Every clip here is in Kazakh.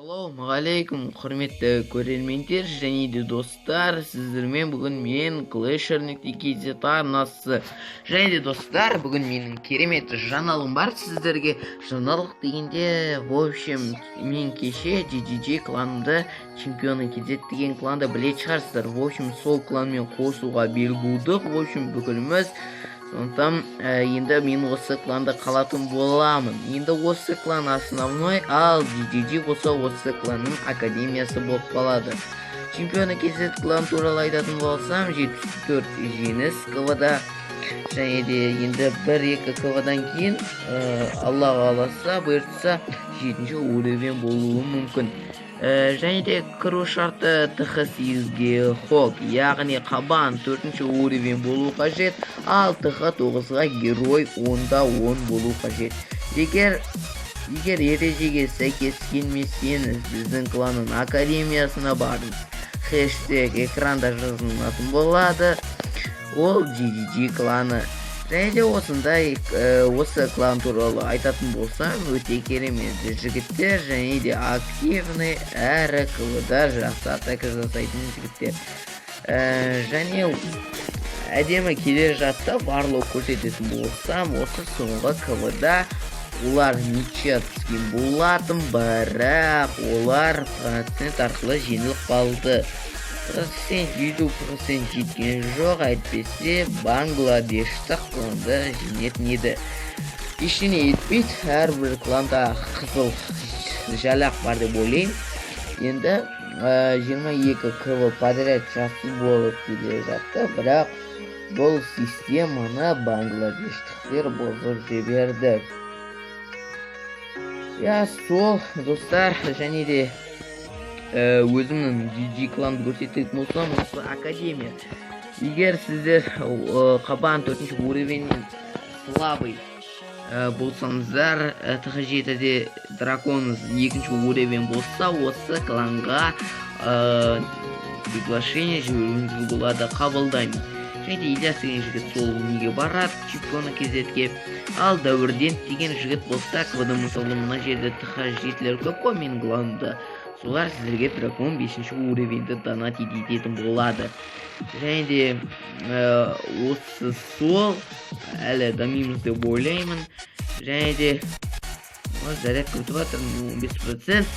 Ассалаумағалейкум, құрметті көрермендер және де достар! Сіздермен бүгін мен, Clash.kz арнасы. Және де, достар, бүгін менің керемет жаңалығым бар сіздерге. Жаңалық дегенде, в общем, мен кеше GGG кланымды, Чемпионы KZ деген кланды білетін шығарсыздар, в общем, сол кланмен қосуға бел будық, в общем, бүкіліміз. Сондықтан енді мен осы кланда қалатын боламын. Енді осы клан основной, ал GGG болса, осы кланның академиясы болып қалады. Чемпионы KZ клан туралы айтатын болсам, 74 жеңіс КВ-да. Және де енді бір-екі КВ-дан кейін, Алла қаласа, бұйыртса, жетінші уровень болуы мүмкін. Және де кіру шарты: ТХ 8-ге Хок, яғни Қабан төртінші уровень болу қажет, ал ТХ 9-ға герой 10-да 10 болу қажет. Егер ережеге сәйкес келмесеңіз, біздің кланның академиясына барыңыз. Хэштег экранда жазылатын болады. Ол GGG кланы. Және де осындай осы клан туралы айтатын болсам, өте керемет жігіттер және де активный, әрі КВ-да жақсы атака жасайтын жігіттер. Және әдемі келе жатты. Барлық көрсететін болсам, осы соңғы КВ-да олар ничья түскен болатын, бірақ олар процент арқылы жеңіліп қалды. Процент 50% жеткен жоқ, әйтпесе бангладештік кланды жеңетін еді. Ештеңе етпейді, әрбір кланда қызыл жалақ бар деп ойлаймын. Енді 22 КВ подряд жақсы болып келе жатты, бірақ бұл системаны бангладештіктер бұзып жіберді. Иә, сол, достар. Және де өзімнің GG кланды көрсететін болсам, осы академия. Егер сіздер Қабан төртінші уровеньнен слабый болсаңыздар, ТХ 7-де драконыңыз екінші уровень болса, осы кланға приглашение жіберуіңізге болады, қабылдаймын. Және де Ильяс деген жігіт сол неге барады, Чемпионы KZ-ге. Ал Дәуірден деген жігіт болса, КВД, мысалы, мына жерде ТХ 7-лер көп қой менің кланымда, солар сіздерге дракон бесінші уровеньді донат ететін болады. Және де осы сол, әлі дамимыз деп ойлаймын. Және де зарядка өтіп жатыр, 15%.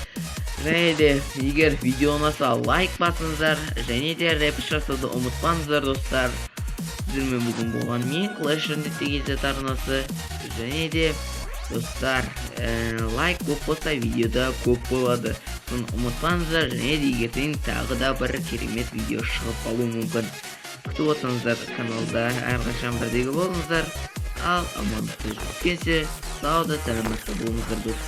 Және де егер видео ұнаса, лайк басыңыздар және де репост жасауды ұмытпаңыздар, достар. Сіздермен бүгін болған мен, Clash kz арнасы. Және де, достар, лайк көп болса, видеода көп болады, соны ұмытпаңыздар. Және де ертең тағы да бір керемет видео шығып қалуы мүмкін, күтіп отырсаңыздар, каналда әрқашан бірдегі болыңыздар. Ал амандықта жүздескенше, сау да саламатта болыңыздар, достар.